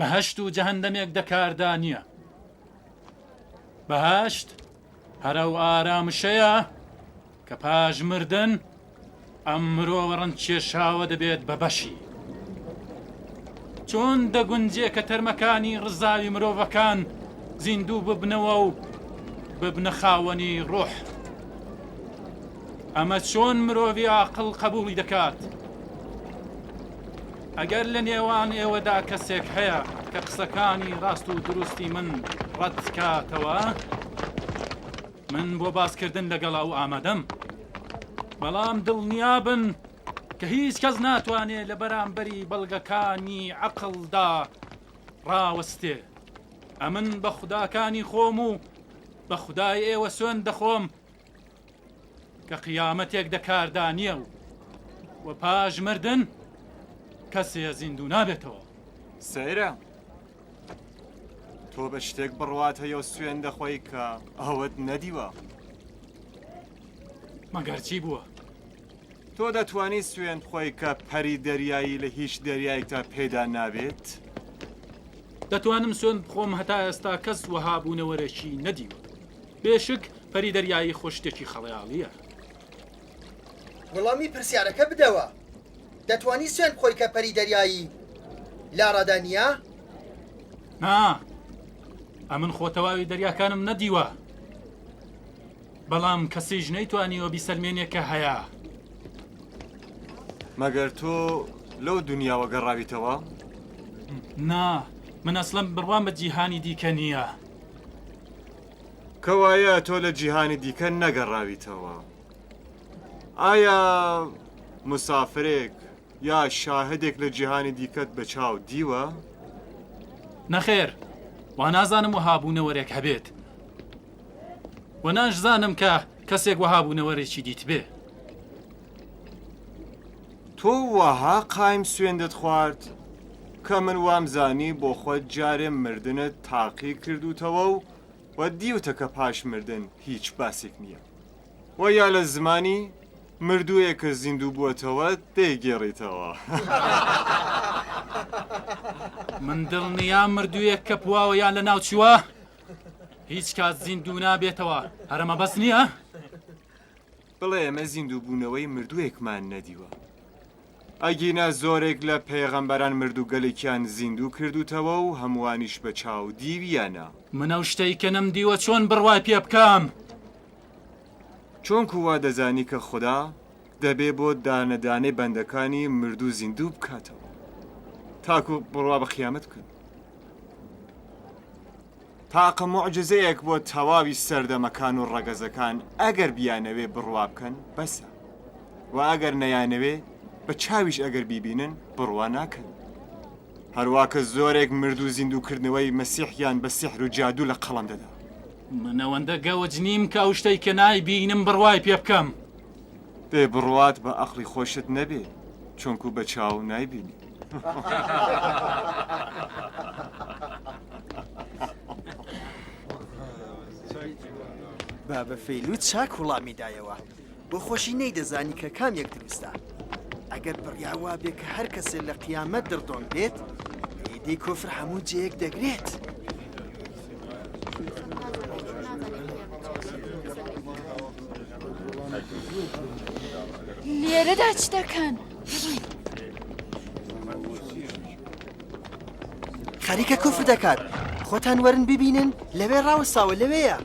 بەهەشت و جەهەندەمێک دە کاردا نییە. بەهەشت هەر ئەو ئارامشەیە کە پاش مردن ئەم مرۆوە ڕەنجکێشاوە دەبێت بە بەشی. چۆن دەگونجێ کە تەرمەکانی ڕزاوی مرۆڤەکان زیندوو ببنەوە و ببنە خاوەنی ڕۆح؟ ئەمە چۆن مرۆڤی ئاقڵ قەبووڵی دەکات؟ ئەگەر لە نێوان ئێوەدا کەسێک هەیە کە قسەکانی ڕاست و دروستی من ڕەت کاتەوە، من بۆ باسکردن لەگەڵ ئەو ئامادەم. بەڵام دڵنیابن کە هیچ کەس ناتوانێ لە بەرامبەری بەڵگەکانی عەقڵدا ڕاوەستێ. ئەمن بە خوداکانی خۆم و بە خودای ئێوە سوێند دەخۆم کە قیامەتێک دە کاردا نییە و و پاش مردن کەسێ زیندوو نابێتەوە. سەیرە تۆ بە شتێک بڕوات هەیە و سوێن دەخۆی کە ئەوەت نەدیوە. مەگەر چی بووە؟ تۆ دەتوانی سوێن بخۆی کە پەری دەریایی لە هیچ دەریایەکدا پەیدا نابێت؟ دەتوانم سوێند بخۆم هەتا ئێستا کەس وەها بوونەوەرێکی نەدیوە. بێشک پەری دەریایی خۆ شتێکی خەڵیاڵییە. وەڵامی پرسیارەکە بدەوە. دەتوانی سوێند بخۆی کە پەری دەریایی لاڕادا نییە؟ نا، ئەمن خۆ تەواوی دەریاکانم نەدیوە. بەڵام کەسیش نەیتوانیوە بیسەلمێنێ کە هەیە. مەگەر تۆ لەو دونیاوە گەڕاویتەوە؟ نا، من ئەسڵەن بڕوام بە جیهانی دیکە نییە. کەوایە تۆ لە جیهانی دیکە نەگەڕاویتەوە. ئایا مسافرێک یا شاهدێک لە جیهانی دیکەت بە چاو دیوە؟ نەخێر، وا نازانم وەها بوونەوەرێک هەبێت. وە ناشزانم کە کەسێک وەها بوونەوەرێکی دیتبێ. تۆ وەها قایم سوێندت خوارد کە من وامزانی بۆ خۆت جارێ مردنت تاقی کردووتەوە و و دیوتە کە پاش مردن هیچ باسێک نییە و یا لە زمانی مردوویەک کە زیندوو بووەتەوە دەیگێڕیتەوە. من دڵنیام مردوویەک کە پواوە یان لەناوچووە هیچ کات زیندوو نابێتەوە، هەرە مەبەست نییە؟ بڵێ ئێمە زیندووبوونەوەی مردووێکمان نەدیوە. ئەگینا زۆرێک لە پێغەمبەران مردووگەلێکیان زیندوو کردووتەوە و هەمووانیش بە چاو دیویانە. من ئەو شتەی کە نەمدیوە چۆن بڕوای پێ بکەم؟ چۆنکو وا دەزانی کە خودا دەبێ بۆ دانە دانەی بەندەکانی مردوو زیندوو بکاتەوە تاکو بڕوا بە قیامەت بکەن؟ تاقە موعجیزەیەک بۆ تەواوی سەردەمەکان و ڕەگەزەکان ئەگەر بیانەوێ بڕوا بکەن بەسە و ئەگەر نەیانەوێ بە چاویش ئەگەر بیبینن بڕوا ناکەن هەروا کە زۆرێک مردوو زیندووکردنەوەی مەسیحیان بە سیحر و جادوو لە قەڵەم دەدا. من ئەوەندە گەوج نیم کە ئەو شتەی کە نایبینم بڕوای پێ بکەم. دەی بڕوات بە ئەقڵی خۆشت نەبێ چونکو بە چاو نایبینی. بابە فەیلو چاک وڵامی دایەوە. بۆ خۆشی نەیدەزانی کە کام یەک دروستە. ئەگەر بڕیار وابێ کە هەر کەسێ لە قیامەت دڕدۆنگ بێت، ئیدی کوفر هەموو جێیەک دەگرێت. لێرەدا چ دەکەن؟ خەریکە کوفر دەکات خۆتان وەرن ببینن لەوێ ڕاوەستاوە لەوێیە.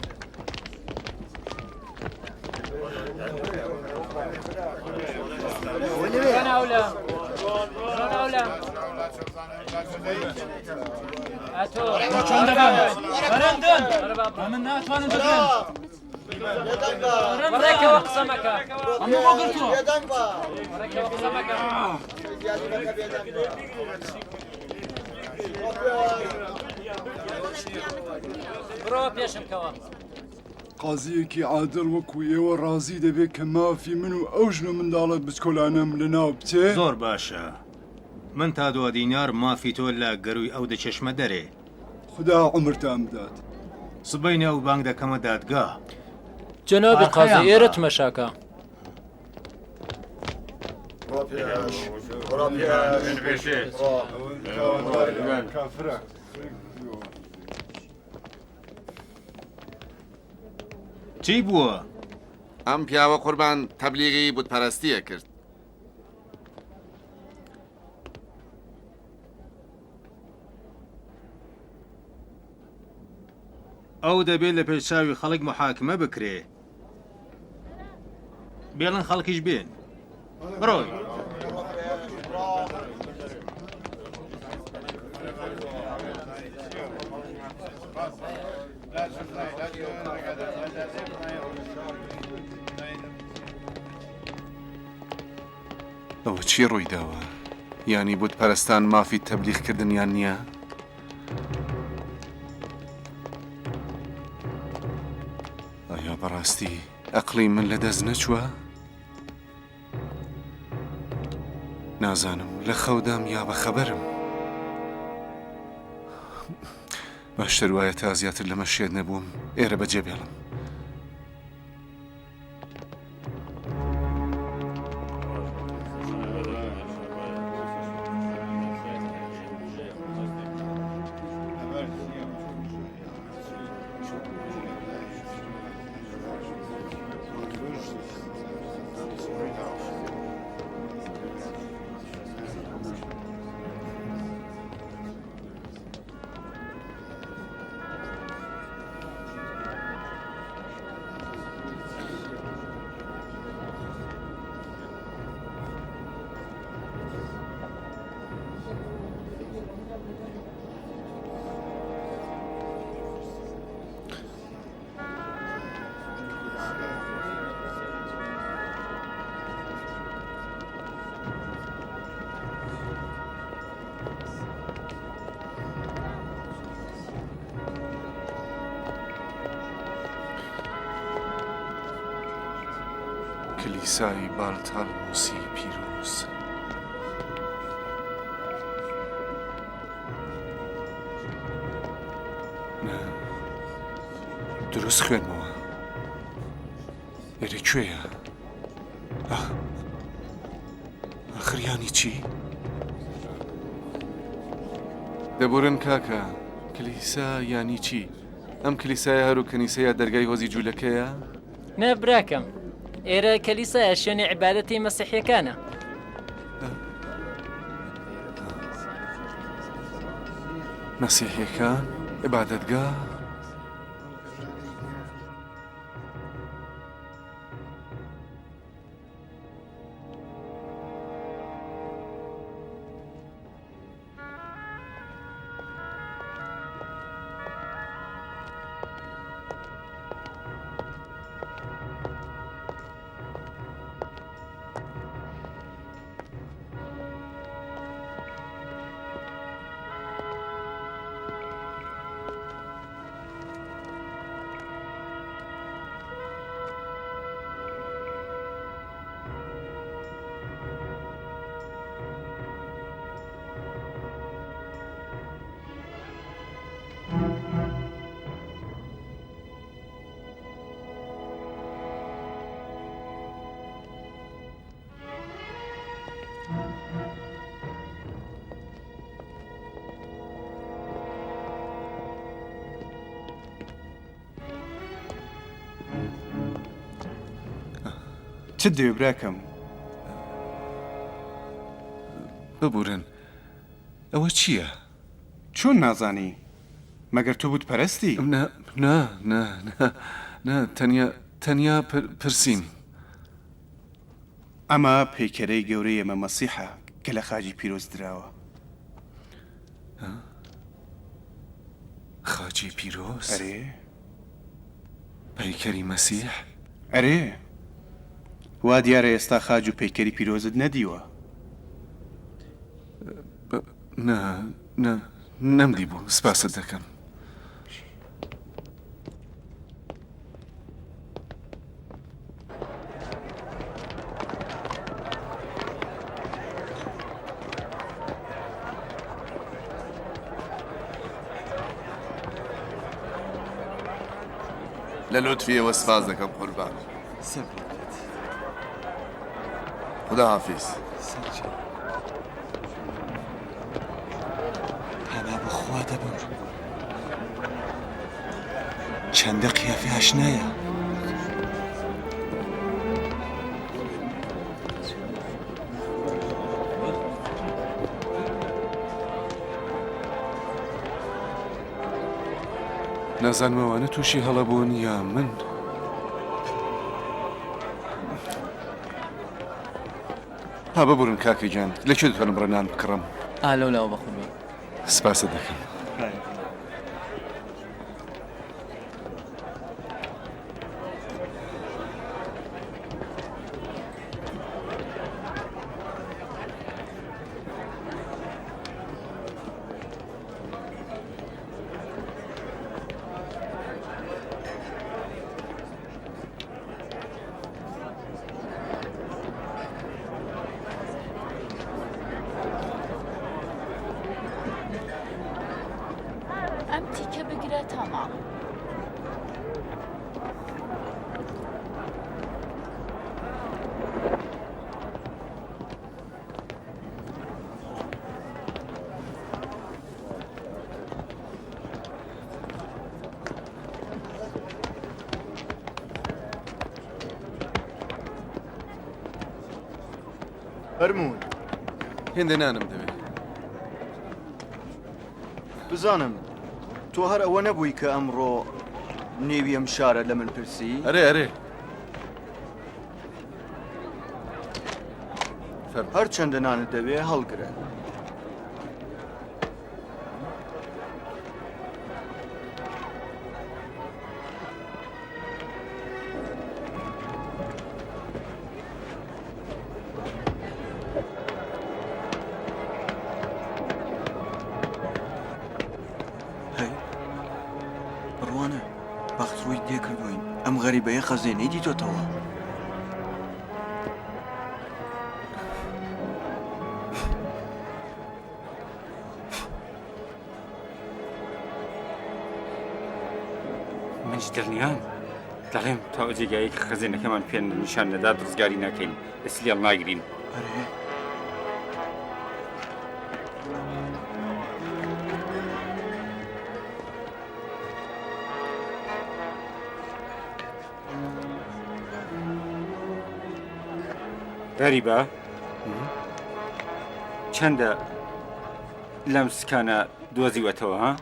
چۆن دەبن؟ بەرەندن ئەمن ناتوانم بگرم. بەڕێکەوە قسە مەکە. ئەمە بۆ گرتووە. بەڕێکەوە قسە مەکە. بڕۆ پێشم کەوە. قازییەکی عادڵ وەکوو ئێوە ڕازی دەبێ کە مافی من و ئەو ژن و منداڵە بچکۆلانەم لە ناو بچێ؟ زۆر باشە. من تا دوا دینار مافی تۆ لە گەرووی ئەو دەکێشمە دەرێ. خودا عومرتان بدات. سبەینێ ئەو بانگ دەکەمە دادگا. جەنابی قازی ئێرە تمەشاکە. چی بووە؟ ئەم پیاوە قوربان تەبلیغی بتپەرستیە کرد. ئەو دەبێ لە پێش چاوی خەڵک محاکمە بکرێ. بێڵن خەڵکیش بێن. بڕۆن. ئەوە چی ڕوویداوە؟ یانی بت پەرستان مافی تەبلیغ کردنیان نییە؟ ئایا بەڕاستی ئەقڵی من لە دەست نەچووە؟ نازانم لە خەودام یا بە خەبەرم. باشتر وایە تا زیاتر لەمە شێت نەبووم ئێرە بەجێ بێڵم. کلیسای بالتالموسی پیرۆز. نا، دروست خوێندمەوە. ئێرە کوێیە؟ ئاخ، ئاخر یانی چی؟ دەبورن کاکە، کلیسا یانی چی؟ ئەم کلیسایە هەر و کەنیسە یا دەرگای هۆزی جوولەکەیە؟ نا براکەم، ئێرە کەلیسایە شوێنی عیبادەتی مەسیحیەکانە. مەسیحیەکان؟ عیبادەتگا؟ چت دەوێ براکەم؟ ببورن ئەوە چییە؟ چۆن نازانی؟ مەگەر تۆ بت پەرستی؟ نا نا نا نا نا تەنیا تەنیا پرسیم. ئەمە پەیکەرەی گەورەی ئێمە مەسیحە کە لە خاجی پیرۆز دراوە. خاجی پیرۆز؟ ئەرێ. پەیکەری مەسیح؟ ئەرێ. وا دیارە ئێستا خاج و پەیکەری پیرۆزت نەدیوە. نا، نا، نەمدیبوو، سپاست دەکەم. لە لوتفی ئێوە سپاس دەکەم قوربان. خدا حافیز. وا دەبم. چەندە قیافەی ئاشنایە. نازانم ئەوانە تووشی هەڵە بوون یا من. ها ببورن کاکە گیان لە کوێ دەتوانم بڕە نان بکڕم؟ ئا لەو لاوە بەقوربان. سپاست دەکەم. ئەم تیکە بگرە تا ماڵ. فەرموون. هێندە نانم دەوێ. بزانم تۆ هەر ئەوە نەبووی کە ئەمڕۆ نێوی ئەم شارە لە من پرسی؟ ئەرێ ئەرێ. هەرچەندە نانت دەوێ هەڵگرە. هەی بڕوانە بەخت ڕووی تێکردووین ئەم غەریبەیە خەزێنەی دیتۆتەوە. منیش دڵنیام دەڵێم تا ئەو جێگایەی کە خەزێنەکەمان پێ نیشان نەدات ڕزگاری ناکەین ئەسلیڵ ناگرین. ئەرێ. غەریبە چەندە لەم سکانە دۆزیوەتەوە ها؟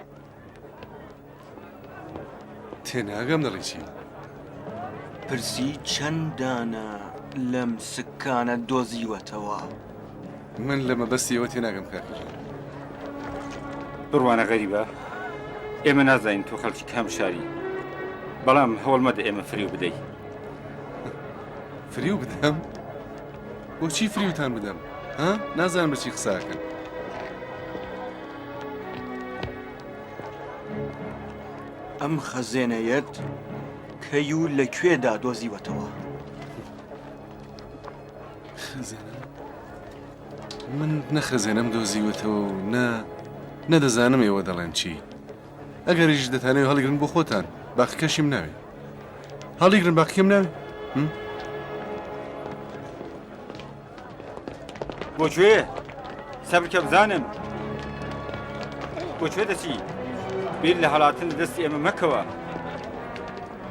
تێناگەم دەڵێی چی؟ پرسی چەند دانە لەم سکانە دۆزیوەتەوە؟ من لە مەبەستی ئێوە تێناگەم کاکە گیان. بڕوانە غەریبە، ئێمە نازانین تۆ خەڵکی کام شاری، بەڵام هەوڵ مەدە ئێمە فریو بدەی. فریو بدەم؟ بۆچی فریوتان بدەم؟ ها؟ نازانم بە چی قسە ئەکەن. ئەم خەزێنەیەت کەی و لە کوێدا دۆزیوەتەوە؟ خەزێنە؟ من نە خەزێنەم دۆزیوەتەوە و نە نە دەزانم ئێوە دەڵێن چی. ئەگەریش دەتانەوێ هەڵیگرن بۆ خۆتان، باقیکەشیم ناوێ. هەڵیگرن باقیکەم ناوێ. بۆ کوێ؟ سەبرکە بزانم بۆ کوێ دەچی؟ بیر لە هەڵاتن لە دەستی ئێمە مەکەوە.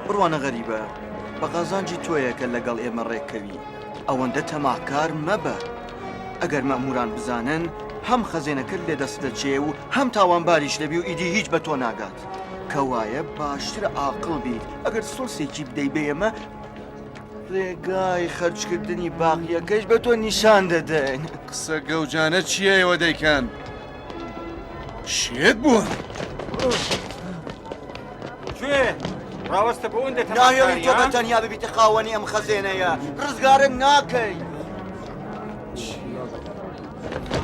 بڕوانە غەریبە، بە قازانجی تۆیە کە لەگەڵ ئێمە ڕێککەوی. ئەوەندە تەماحکار مەبە. ئەگەر مەئمووران بزانن، هەم خەزێنەکەت لێ دەست دەچێ و هەم تاوانباریش دەبی و ئیدی هیچ بە تۆ ناگات. کەوایە باشترە ئاقڵ بیت، ئەگەر سڵسێکی بدەی بە ئێمە، ڕێگای خەرجکردنی باقییەکەیش بە تۆ نیشان دەدەین. قسە گەوجانە چییە ئێوە دەیکەن؟ شێت بوون. کوێ؟ ڕاوەستە بۆ ئەوەندە ناهێڵین تەماحکاری تۆ بە ها؟ تەنیا ببیتە خاوەنی ئەم خەزێنەیە، ڕزگارت ناکەین.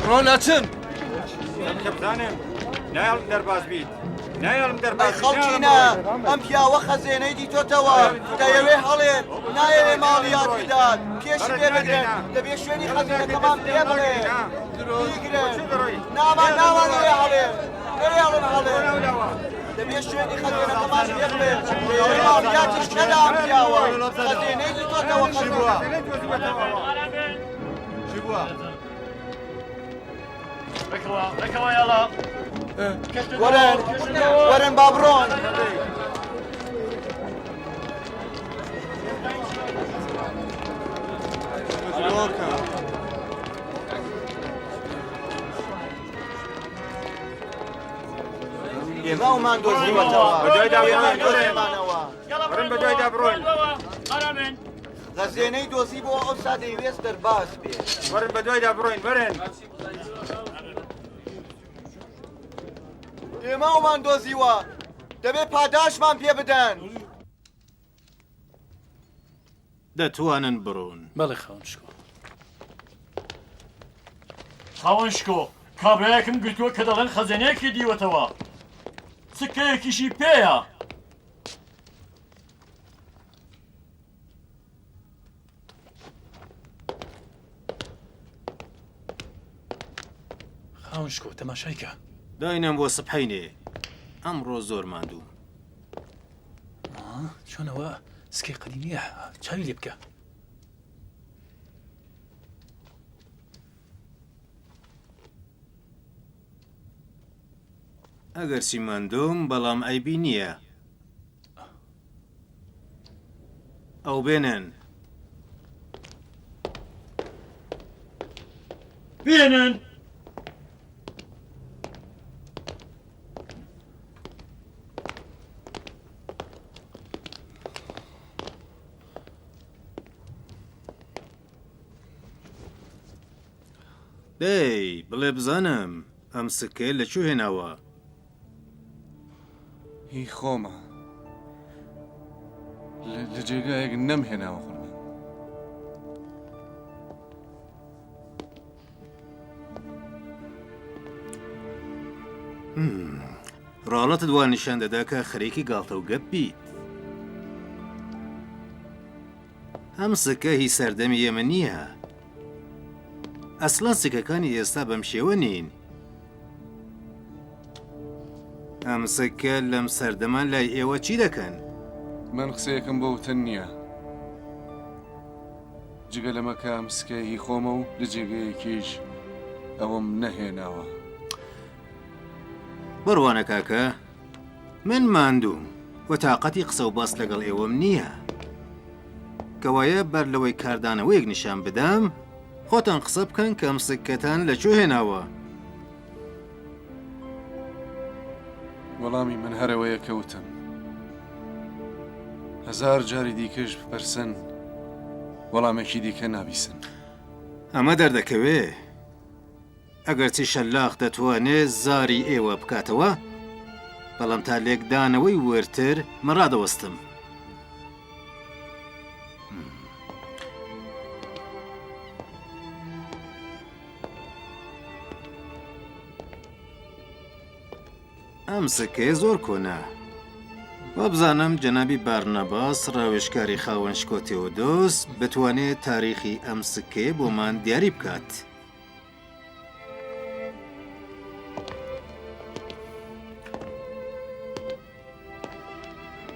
ڕۆ ناچن. سەبکە بزانم نایەڵم دەرباز بیت. نایەڵم ئەی دەرباز بیت نایەڵم خەڵکینە، بڕۆی. ئەم پیاوە خەزێنەی دیتۆتەوە، دەیەوێ هەڵێت، نایەوێ ماڵیات بدات، پێشی پێ بگرن، دەبێ شوێنی خەزێنەکەمان پێ بڵێ. بیگرن، نامان نامانەوێ هەڵێت، نەیەڵن هەڵێت، دەبێ شوێنی خەزێنەکەمان پێ بڵێ، دەیەوێ ماڵیاتیش نەدا ئەم پیاوە، خەزێنەی دیتۆتەوە خەزێنە. وەرن وەرن با بڕۆن. ئێمە ئەومان دۆزیوەتەوە. بەدوایدا ئێمە بڕۆن، وەرن. دۆزیمانەوە. وەرن بەدوایدا بڕۆن. خەزێنەی دۆزی بۆ ئەوسا دەیوێست دەرباز بێ. وەرن بەدوایدا بڕۆین وەرن. ئێمە ئەومان دۆزیوە. دەبێ پاداشمان پێ بدەن. دەتوانن بڕۆن. بەڵێ خاوەن شکۆ. خاوەن شکۆ، کابرایەکم گرتووە کە دەڵێن خەزێنەیەکی دیوەتەوە. سکەیەکیشی پێیە. خاوەن شکۆ، تەماشای کە. داینام بۆ سبحەینێ، ئەمڕۆ زۆر ماندووم. چۆن ئەوە سکەی قەدیمییە، چاوی لێ بکە. ئەگەرچی ماندووم، بەڵام عەیبی نییە. ئەو بێنن. بێنن. دەی بڵێ بزانم ئەم سکەیە لە کوێ هێناوە؟ هی خۆمە. لە جێگایەک نەمهێناوە قوربان. ڕاڵەتت وا نیشان دەدا کە خەریکی گاڵتە و گەپ بیت. ئەم سکە هی سەردەمی ئێمە نییە. ئەسڵەن سکەکانی ئێستا بەم شێوە نین. ئەم سکە لەم سەردەمە لای ئێوە چی دەکەن؟ من قسەیەکم بۆ وتن نییە. جگە لەمە کە ئەم سکەیە هی خۆمە و لە جێگەیەکیش ئەوەم نەهێناوە. بڕوانە کاکە، من ماندووم و تاقەتی قسە و باس لەگەڵ ئێوەم نییە. کەوایە بەر لەوەی کاردانەوەیەک نیشان بدەم، خۆتان قسە بکەن کە ئەم سکەتان لە کوێ هێناوە. وەڵامی من هەر ئەوەیە کە وتم. هەزار جاری دیکەش بپرسن وەڵامێکی دیکە نابیسن. ئەمە دەردەکەوێ. ئەگەرچی شەلاق دەتوانێ زاری ئێوە بکاتەوە، بەڵام تا لێکدانەوەی وردتر من ڕادەوەستم. ئەم سکەیە زۆر کۆنە. وابزانم جەنابی بارناباس ڕاوێژکاری خاوەن شکۆ تێۆدۆس بتوانێ تاریخی ئەم سکەیە بۆمان دیاری بکات.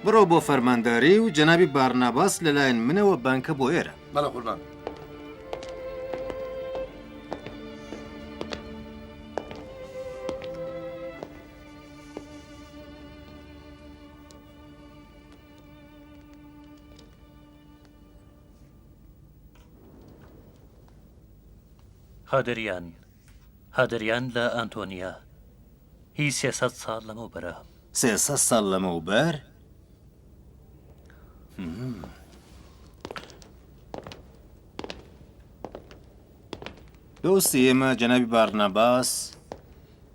بڕۆ بۆ فەرمانداری و جەنابی بارناباس لەلایەن منەوە بانکە بۆ ئێرە. بەڵێ قوربان. هادریان هادریان لە ئانتۆنیا هی 300 ساڵ لەمەوبەرە. 300 ساڵ لەمەوبەر؟ دۆستی ئێمە جەنابی بارناباس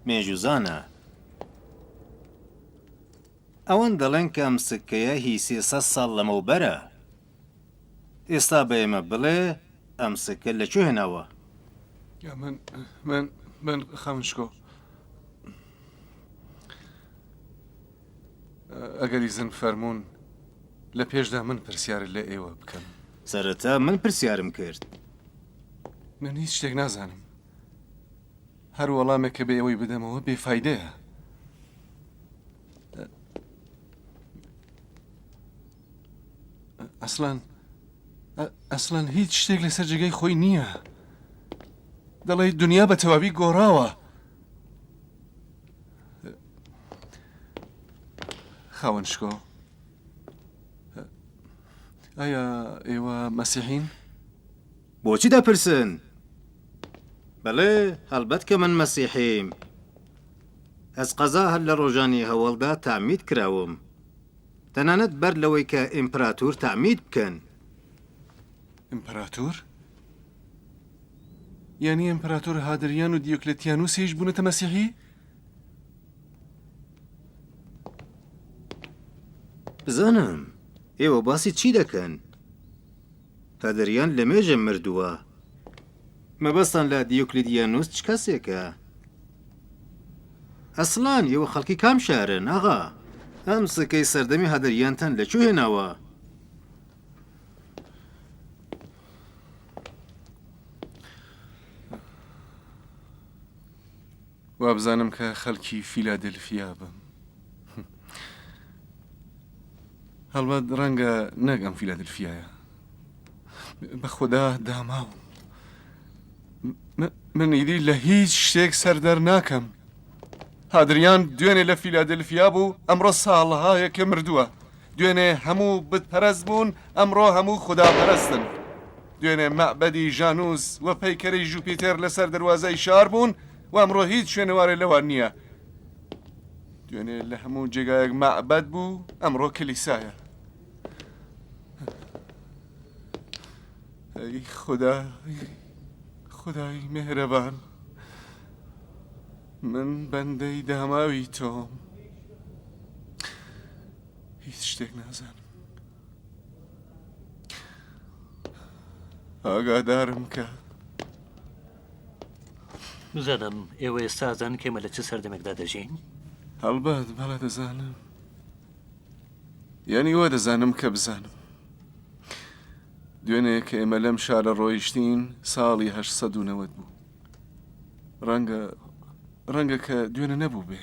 مێژووزانە. ئەوان دەڵێن کە ئەم سکەیە هی 300 ساڵ لەمەوبەرە. ئێستا بە ئێمە بڵێ ئەم سکە لە کوێ هێناوە؟ من من من خاوەن شکۆ ئەگەر ئیزن فەرموون لە پێشدا من پرسیار لە ئێوە بکەم. سەرەتا من پرسیارم کرد. من هیچ شتێک نازانم. هەر وەڵامێک کە بە ئێوەی بدەمەوە بێفایدەیە. ئەسڵەن ئەسڵەن هیچ شتێک لەسەر جێگەی خۆی نییە. دەڵێی دنیا بە تەواوی گۆڕاوە. خاوەن شکۆ، ئایا ئێوە مەسیحین؟ بۆچی دەپرسن؟ بەڵێ، هەڵبەت کە من مەسیحیم. ئەزقەزا هەر لە ڕۆژانی هەوەڵدا تەعمید کراوم. تەنانەت بەر لەوەی کە ئیمپراتور تەعمید بکەن. ئیمپراتور؟ یانی ئیمپراتور هادریان و دیۆکلێتیانوسیش بوونەتە مەسیحی؟ بزانم ئێوە باسی چی دەکەن؟ هادریان لەمێژە مردووە. مەبەستان لە دیۆکلیدیانوس چ کەسێکە؟ ئەسڵان ئێوە خەڵکی کام شارن ئاغا؟ ئەم سکەی سەردەمی هادریانتان لە کوێ هێناوە؟ وابزانم کە خەلکی فیلادلفیا بم. هەڵبەت ڕەنگە نەک ئەم فیلادلفیایە. بە خودا داماوم. من ئیدی لە هیچ شتێک سەر دەرناکەم. هادریان دوێنێ لە فیلادلفیا بوو، ئەمڕۆ ساڵەهایەکە مردووە. دوێنێ هەموو بتپەرست بوون، ئەمڕۆ هەموو خوداپەرستن. دوێنێ مەعبەدی ژانوس و پەیکەرەی ژوپیتێر لەسەر دەروازەی شار بوون و ئەمڕۆ هیچ شوێنەوارێ لەوان نییە. دوێنێ لە هەموو جێگایەک مەعبەد بوو، ئەمڕۆ کلیسایە. ئەی خودای خودای مێهرەبان من بەندەی داماوی تۆم هیچ شتێک نازانم ئاگادارم کە بزانم ئێوە ئێستا ئەزانن کە ئێمە لە چ سەردەمێکدا دەژین؟ هەڵبەت بەڵێ دەزانم یانی وا دەزانم کە بزانم دوێنێ کە ئێمە لەم شارە ڕۆیشتین ساڵی 890 بوو ڕەنگە ڕەنگە کە دوێنێ نەبوو بێ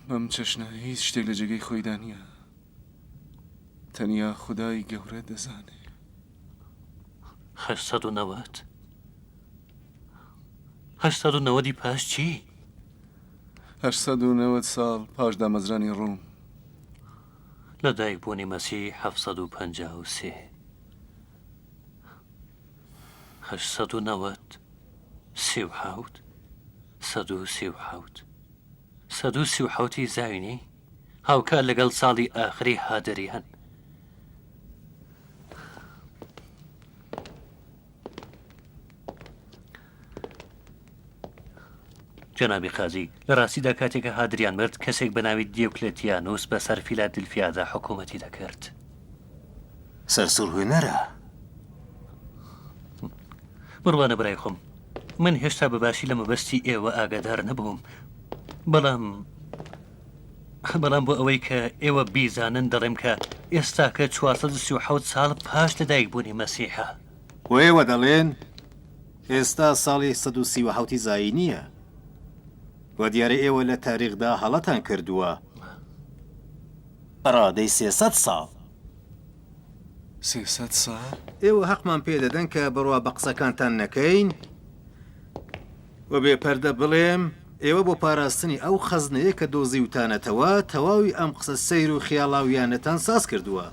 بەم چەشنە هیچ شتێک لە جێگەی خۆیدا نییە تەنیا خودای گەورە دەزانێ. 890؟ 890 ی پاش چی؟ 890 ساڵ پاش دامەزرانی ڕووم. لە دایک بوونی مەسیح 753. 890، 37، 137. 137 ی زاینی؟ هاوکات لەگەڵ ساڵی ئاخری هادریان. جەنابی قازی، لە ڕاستیدا کاتێک کە هادریان مرد، کەسێک بە ناوی دیۆکلێتیانوس بەسەر فیلادلفیادا حکوومەتی دەکرد. سەرسوڕهێنەرە. بڕوانە برای خۆم، من هێشتا بە باشی لە مەبەستی ئێوە ئاگادار نەبووم، بەڵام بەڵام بۆ ئەوەی کە ئێوە بیزانن دەڵێم کە ئێستاکە 437 ساڵ پاش لەدایکبوونی مەسیحە. بۆ ئێوە دەڵێن ئێستا ساڵی 137 ی زایینییە. وا دیارە ئێوە لە تاریخدا هەڵەتان کردووە بە ڕادەی 300 ساڵ. 300 ساڵ؟ ئێوە هەقمان پێ دەدەن کە بڕوا بە قسەکانتان نەکەین؟ و بێ پەردە بڵێم، ئێوە بۆ پاراستنی ئەو خەزنەیە کە دۆزیوتانەتەوە، تەواوی ئەم قسە سەیر و خیاڵاوییانەتان ساز کردووە.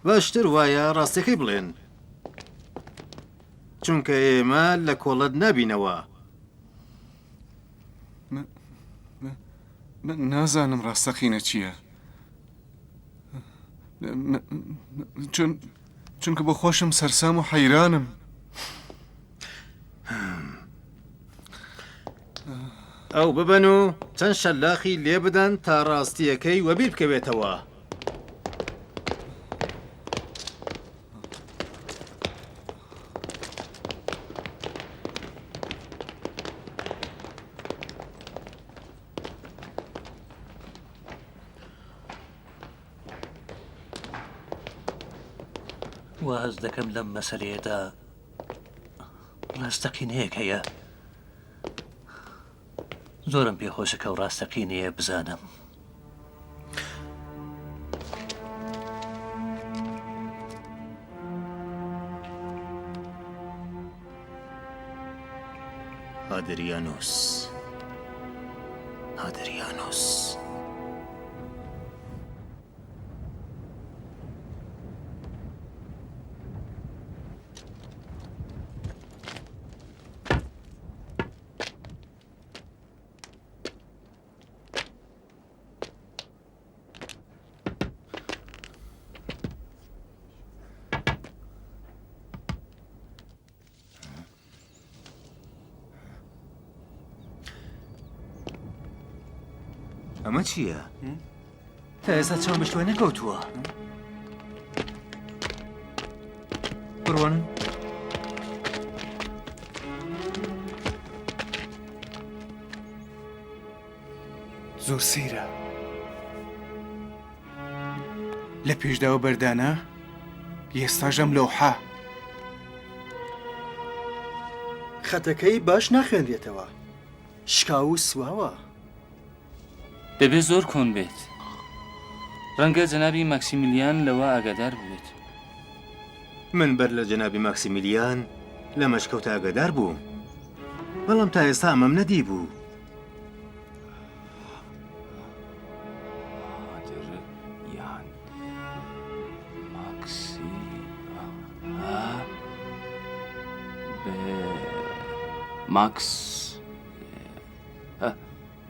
باشتر وایە ڕاستیەکەی بڵێن. چونکە ئێمە لە کۆڵت نابینەوە. من نازانم ڕاستەقینە چییە. چون چونکە بۆ خۆشم سەرسام و حەیرانم. ئەو ببەن و چەند شەلاخی لێ بدەن تا ڕاستییەکەی وەبیر بکەوێتەوە. وا هەست دەکەم لەم مەسەلەیەدا ڕاستەقینەیەک هەیە. زۆرم پێخۆشە کە ئەو ڕاستەقینەیە بزانم. ئادریانۆس. هادریانوس. ئەمە چییە؟ تا ئێستا چاوم بە شتوە نەکەوتووە. بڕوانن. زۆر سەیرە لە پێشداوە بەردانە ئێستاش ئەم لەوحە. خەتەکەی باش ناخوێنرێتەوە شکاو و سواوە. دەبێ زۆر کۆن بێت. ڕەنگە جەنابی ماکسیمیلیان لەوە ئاگادار بووبێت. من بەر لە جەنابی ماکسیمیلیان لە مەشکەوت ئاگادار بووم. بەڵام تا ئێستا ئەمەم نەدیبوو. هادریان ماکسی ماکس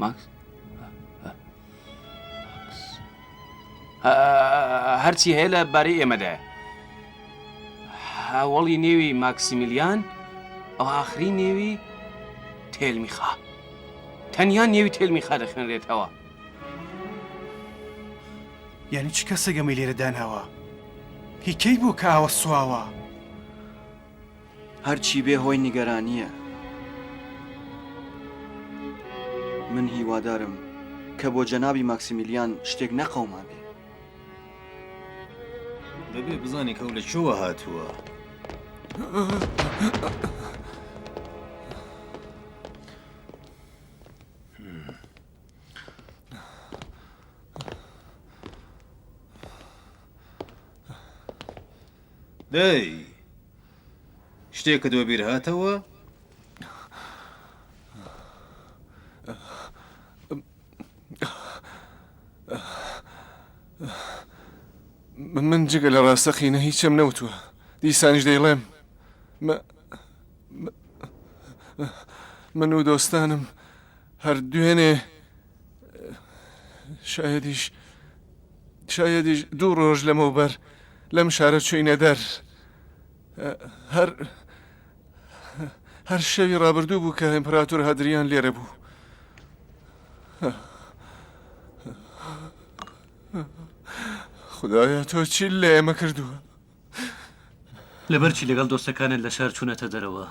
ماکس هەرچی هەیە لە بارەی ئێمەدایە هاوەڵی نێوی ماکسیمیلیان ئەو ئاخری نێوی تێلمیخا تەنیا نێوی تێلمیخا دەخوێنرێتەوە. یانی چ کەسێک ئەمەی لێرە داناوە؟ هی کەی بوو کە ئاوە سواوە؟ هەرچی بێ هۆی نیگەرانییە. من هیوادارم کە بۆ جەنابی ماکسیمیلیان شتێک نەقەومابێ. دەبێ بزانین کە ئەو لە کوێوە هاتووە. دەی شتێکت وەبیر هاتەوە؟ من جگە لە ڕاستەقینە هیچم نەوتووە دیسانیش دەیڵێم من و دۆستانم هەر دوێنێ شایەدیش شایەدیش دوو ڕۆژ لەمەوبەر لەم شارە چوینە دەر هەر هەر شەوی ڕابردوو بوو کە ئیمپراتۆر هادریان لێرە بوو. خدایە تۆ چی لە ئێمە کردووە؟ لەبەر چی لەگەڵ دۆستەکانت لە شار چوونەتە دەرەوە؟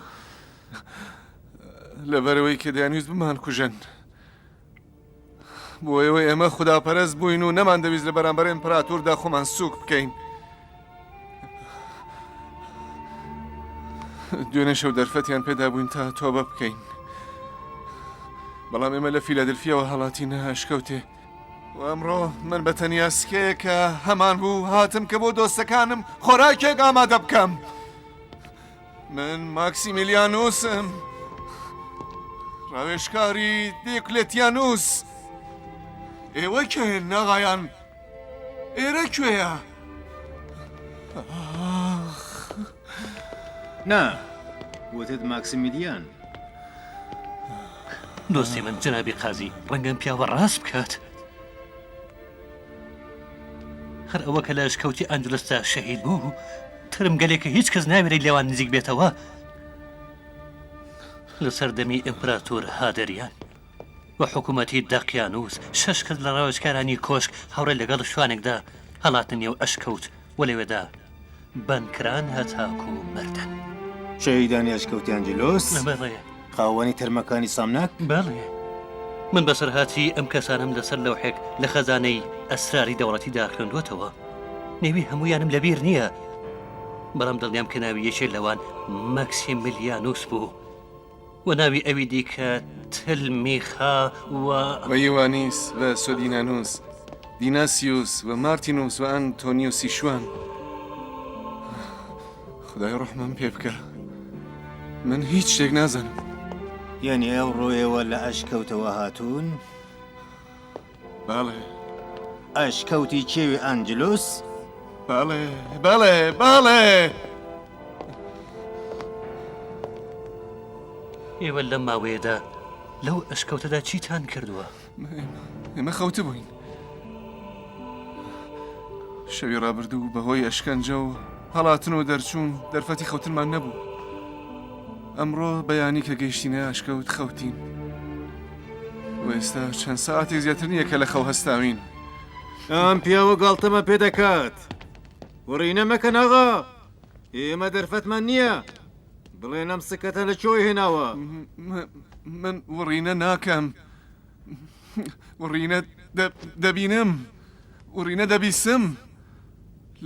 لەبەرەوەی کە دەیانویست بمانکوژن. بۆ ئێوە ئێمە خوداپەرست بووین و نەماندەویست لە بەرامبەر ئیمپراتۆردا خۆمان سووک بکەین. دوێنێ شەو دەرفەتیان پێدابووین تا تۆبە بکەین. بەڵام ئێمە لە فیلادلفیاوە هەڵاتینە ئەشکەوتێ. و ئەمڕۆ من بە تەنیا سکەیەک کە هەمان بوو هاتم کە بۆ دۆستەکانم خۆراکێک ئامادە بکەم. من ماکسیمیلیانوسم ڕاوێژکاری دیوکلێتیانوس. ئێوە کێن ئاغایان؟ ئێرە کوێیە؟ ئاخ! نا، وتت ماکسیمیلیان. دۆستی من جەنابی قازی ڕەنگە ئەم پیاوە ڕاست بکات. هەر ئەوە کە لە ئەشکەوتی ئەندلسدا شەهید بوو، تەرمگەلێک کە هیچ کەس ناوێرێت لێوان نزیک بێتەوە، لە سەردەمی ئیمپراتۆر هادریان و حکوومەتی دەقیانووس، شەش کەس لە ڕاوێژکارانی کۆشک هاوڕێ لەگەڵ شوانێکدا هەڵاتنە نێو ئەشکەوت و لەوێدا بەند کران هەتاکوو مردن. شەهیدانی ئەشکەوتی ئەنجلۆس؟ بەڵێ. خاوەنی تەرمەکانی سامناک؟ بەڵێ. من بەسەرهاتی ئەم کەسانەم لەسەر لەوحێک لە خەزانەی ئەسراری دەوڵەتیدا خوێندووەتەوە. نێوی هەموویانم لەبیر نییە، بەڵام دڵنیام کە ناوی یەکێ لەوان مەکسیمیلیانوس بوو و ناوی ئەوی دیکە تلمیخا و. و یوانیس و سۆدینانوس، دیناسیوس و مارتینوس و ئەنتۆنیوسی شوان. خودایە ڕەحمم پێ بکە من هیچ شتێک نازانم. یانی ئەوڕۆ ئێوە لە ئەشکەوتەوە هاتوون؟ بەڵێ. ئەشکەوتی کێوی ئەنجلوس؟ بەڵێ، بەڵێ، بەڵێ! ئێوە لەم ماوەیەدا لەو ئەشکەوتەدا چیتان کردووە؟ ئێمە خەوتبووین. شەوی ڕابردوو بەهۆی ئەشکەنجە و هەڵاتن و دەرچوون دەرفەتی خەوتنمان نەبوو. ئەمڕۆ بەیانی کە گەیشتینە ئەشکەوت خەوتین. و ئێستا چەند سەعاتێک زیاتر نییە کە لە خەو هەستاوین. ئەم پیاوە گاڵتەمە پێ دەکات. وڕینە مەکەن ئاغا، ئێمە دەرفەتمان نییە. بڵێن ئەم سکەتە لە کوێ هێناوە؟ من وڕینە ناکەم. وڕینە دەبینم. وڕینە دەبیسم.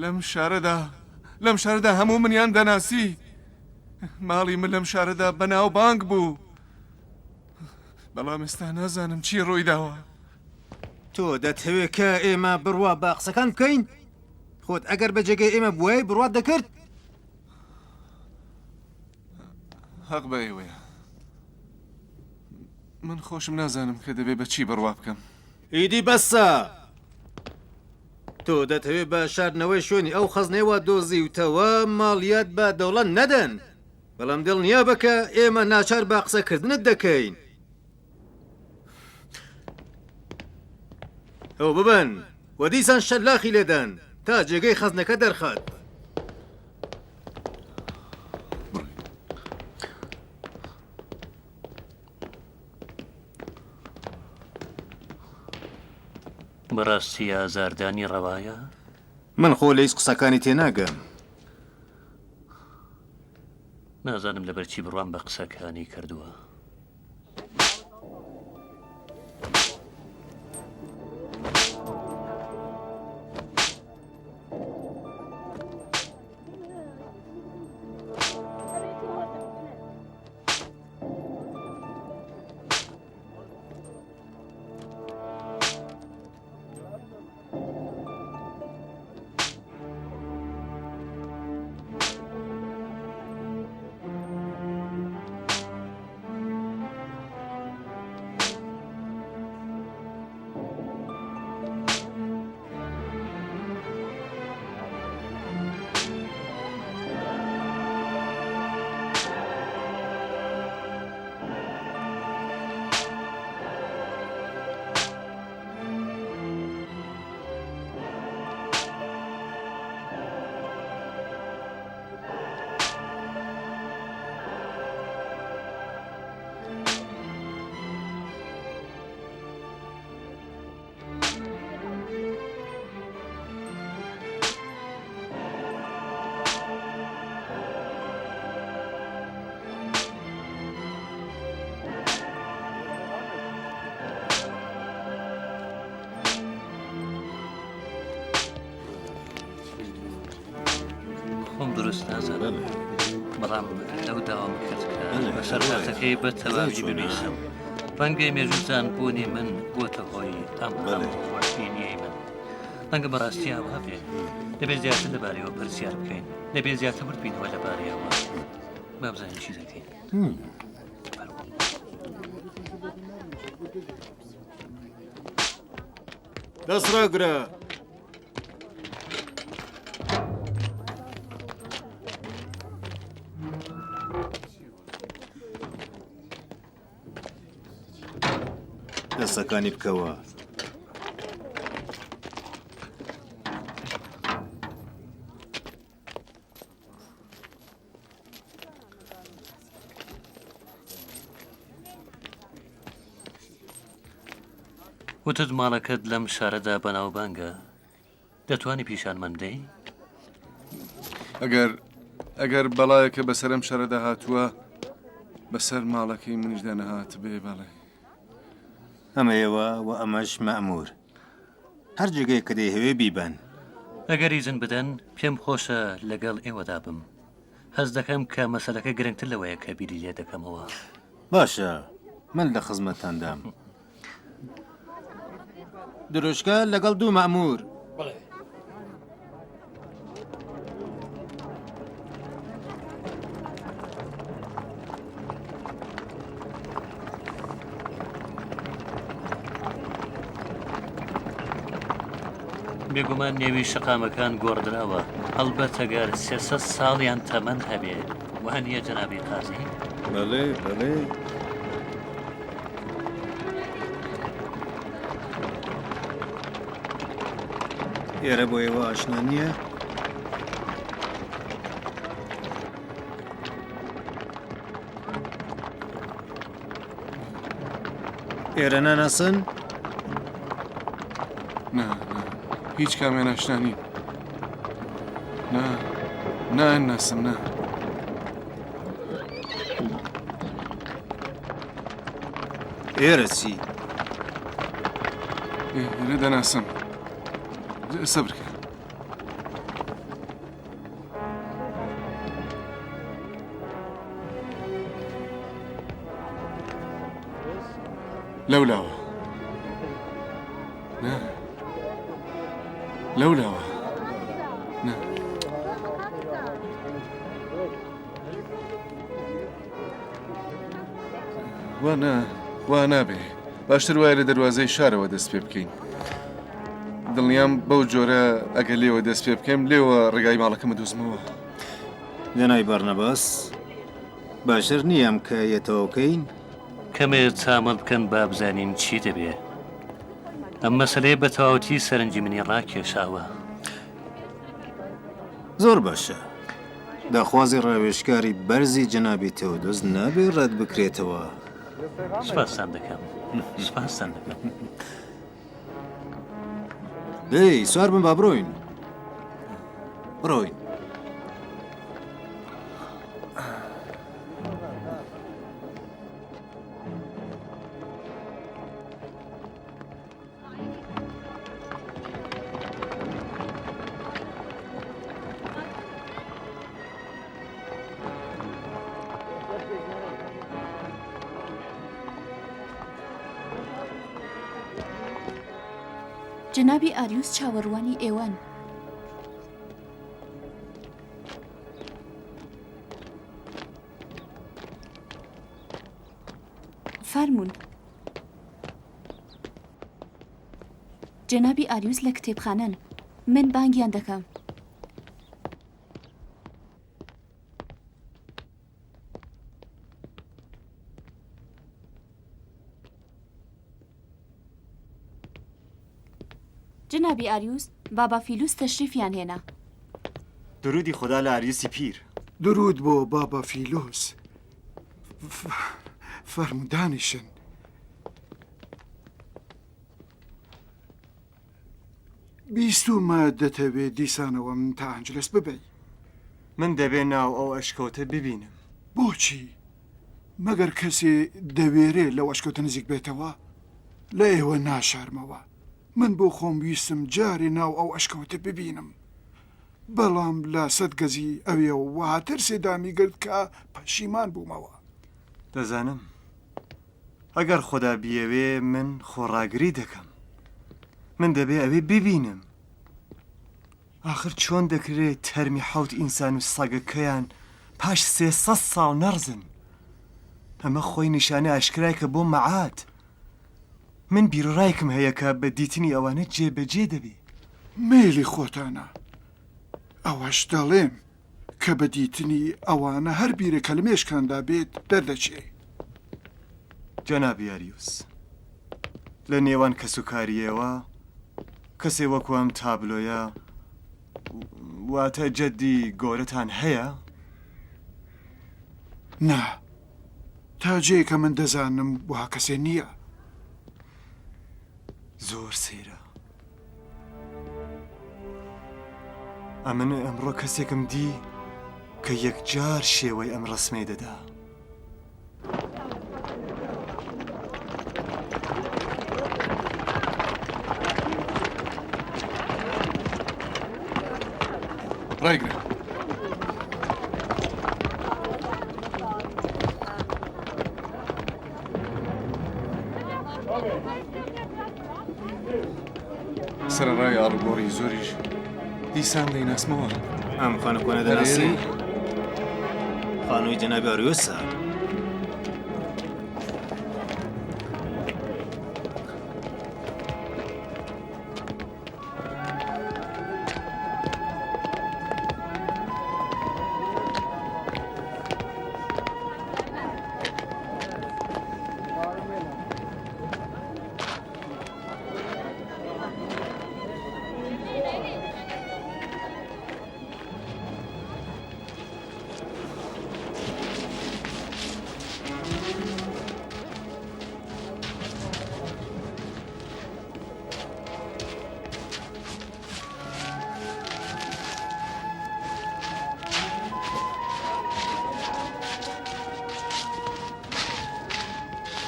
لەم شارەدا لەم شارەدا هەموو منیان دەناسی. ماڵی من لەم شارەدا بەناوبانگ بوو. بەڵام ئێستا نازانم چی ڕوویداوە. تۆ دەتهەوێ کە ئێمە بڕوا بە قسەکان بکەین؟ خۆت ئەگەر بە جێگەی ئێمە بوایە بڕوات دەکرد؟ هەق بە ئێوەیە. من خۆشم نازانم کە دەبێ بە چی بڕوا بکەم. ئیدی بەسە! تۆ دەتهەوێ بە شاردنەوەی شوێنی ئەو خەزنەیە وا دۆزیوتەوە ماڵیات بە دەوڵەت نەدەن؟ بەڵام دڵنیابە کە ئێمە ناچار بە قسەکردنت دەکەین. ئەو ببەن و دیسان شەلاخی لێدەن تا جێگەی خەزنەکە دەرخات. بەڕاستی ئازاردانی ڕەوایە؟ من خۆ لە هیچ قسەکانی تێناگەم. نازانم لەبەرچی بڕوام بە قسەکانی کردووە. خۆم دروست نازانم بەڵام لەو داوام کرد کە بەسەرهاتەکەی بە تەواوی بنویسم ڕەنگە مێژووزان بوونی من بۆتە هۆی ئەم خۆشبینیەی من ڕەنگە بەڕاستی ئاوا بێ دەبێت زیاتر لەبارەیەوە پرسیار بکەین دەبێت زیاتر وردبینەوە لەبارەیەوە با بزانین چی دەکەین. دەست ڕاگرە. دەستەکانی بکەوە. وتت ماڵەکەت لەم شارەدا بەناوبانگە دەتوانی پیشانمان بدەی؟ ئەگەر ئەگەر بەڵایەکە بەسەر ئەم شارەدا هاتووە بەسەر ماڵەکەی منیشدا نەهاتبێ بەڵێ. ئەمە ئێوە و ئەمەش مەئموور. هەر جێگەیەک کە دەیهەوێ بیبەن. ئەگەر ئیزن بدەن پێم خۆشە لەگەڵ ئێوەدا بم. هەست دەکەم کە مەسەلەکە گرنگتر لەوەیە کە بیری لێ دەکەمەوە. باشە، من لە خزمەتتاندام. دروشکە لەگەڵ دوو مەئموور. بەڵێ. بێگومان نێوی شەقامەکان گۆڕدراوە، هەڵبەت ئەگەر 300 ساڵیان تەمەن هەبێ، وا نییە جەنابی قازی؟ بەڵێ، بەڵێ. ئێرە بۆ ئێوە ئاشنا نییە؟ ئێرە ناناسن؟ نا نا هیچ کامیان ئاشنا نین نا نایانناسم نا. ئێرە چی؟ ئێرە دەناسم سەبرکە. لەولاوە نا لەولاوە نا وا نا وا نابێ باشتر وایە لە دەروازەی شارەوە دەست پێ بکەین دڵنیام بەو جۆرە ئەگەر لێوە دەست پێ بکەم لێوە ڕێگای ماڵەکەمە دۆزمەوە. جەنابی بەرنەباس، باشتر نییە ئەم کایە تەواو کەین؟ کەمێ تامەل بکەن با بزانین چی دەبێ. ئەم مەسەلەیە بە تەواوەتی سەرنجی منی ڕاکێشاوە. زۆر باشە. داخوازی ڕاوێژکاری بەرزی جەنابی تێودۆس نابێ ڕەت بکرێتەوە. سپاستان دەکەم. سپاستان دەکەم. دەی سوار بن با بڕۆین. بڕۆین. جەنابی ئاریوس چاوەڕوانی ئێوەن. فەرموون. جەنابی ئاریوس لە کتێبخانەن. من بانگیان دەکەم. جەنابی ئاریوس، بابا فیلوس تەشریفیان هێنا. درودی خودا لە ئاریوسی پیر. درود بۆ بابا فیلوس. فەرموو دانیشن. بیستوومە دەتەوێ دیسانەوە من تا ئەنجلس ببەی. من دەبێ ناو ئەو ئەشکەوتە ببینم. بۆچی؟ مەگەر کەسێ دەوێرێ لەو ئەشکەوتە نزیک بێتەوە؟ لە ئێوە ناشارمەوە. من بۆ خۆم ویستم جارێ ناو ئەو ئەشکەوتە ببینم. بەڵام لە سەت گەزی ئەوێوە وەها ترسێ دامی گرت کە پەشیمان بوومەوە. دەزانم. ئەگەر خودا بیەوێ من خۆڕاگری دەکەم. من دەبێ ئەوێ ببینم. ئاخر چۆن دەکرێ تەرمی حەوت ئینسان و سەگەکەیان پاش 300 ساڵ نەڕزن؟ ئەمە خۆی نیشانە ئاشکرایکە بۆ مەعاد. من بیروڕایکم هەیە کە بە دیتنی ئەوانە جێبەجێ دەبێ. مەیلی خۆتانە. ئەوەش دەڵێم کە بە دیتنی ئەوانە هەر بیرێک کە لە مێشکاندا بێت دەردەچێ. جەنابی ئاریوس، لە نێوان کەسوکاری ئێوە کەسێ وەکو ئەم تابلۆیە واتە جەدی گۆرەتان هەیە؟ نا، تا جێ کە من دەزانم وەها کەسێ نییە. زۆر سەیرە. ئەمن ئەمڕۆ کەسێکم دی کە یەکجار شێوەی ئەم ڕەسمەی دەدا. ڕایگرە. سەرەڕای ئاڵوگۆڕی زۆریش دیسان دەیناسمەوە. ئەم خانوو کۆنە دەناسی؟ خانووی جەنابی ئاریۆسە.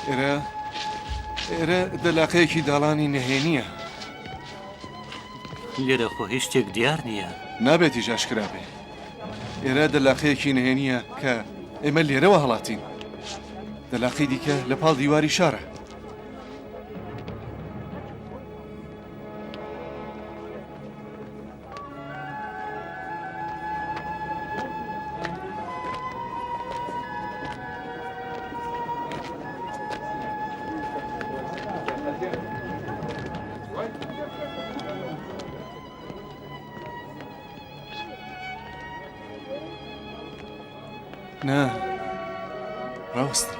ئێرە ئێرە دەلاقەیەکی داڵانی نهێنییە. لێرە خۆ هیچ شتێک دیار نییە. نابێتیش ئاشکرا بێ. ئێرە دەلاقەیەکی نهێنییە کە ئێمە لێرەوە هەڵاتین. دەلاقەی دیکە لە پاڵ دیواری شارە. نا ڕاوەستن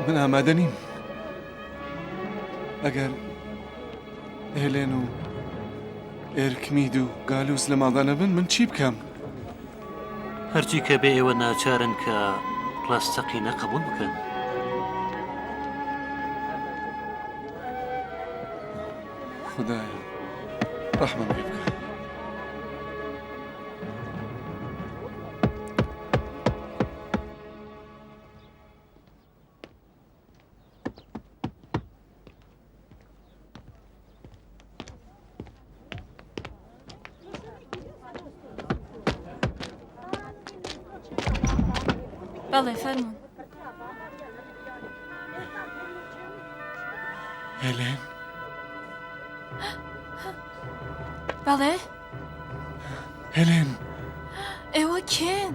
من ئامادە نیم ئەگەر هێلێن و ئێرکمید و گالوس لە ماڵدا نەبن من چی بکەم؟ هەرچی کە بێ ئێوە ناچارن کە ڕاستەقینە قبوڵ بکەن. خدایە ڕەحمم پێ بکە. بەڵێ فەرموون. هێلێن بەڵێ هێلێن ئێوە کێن؟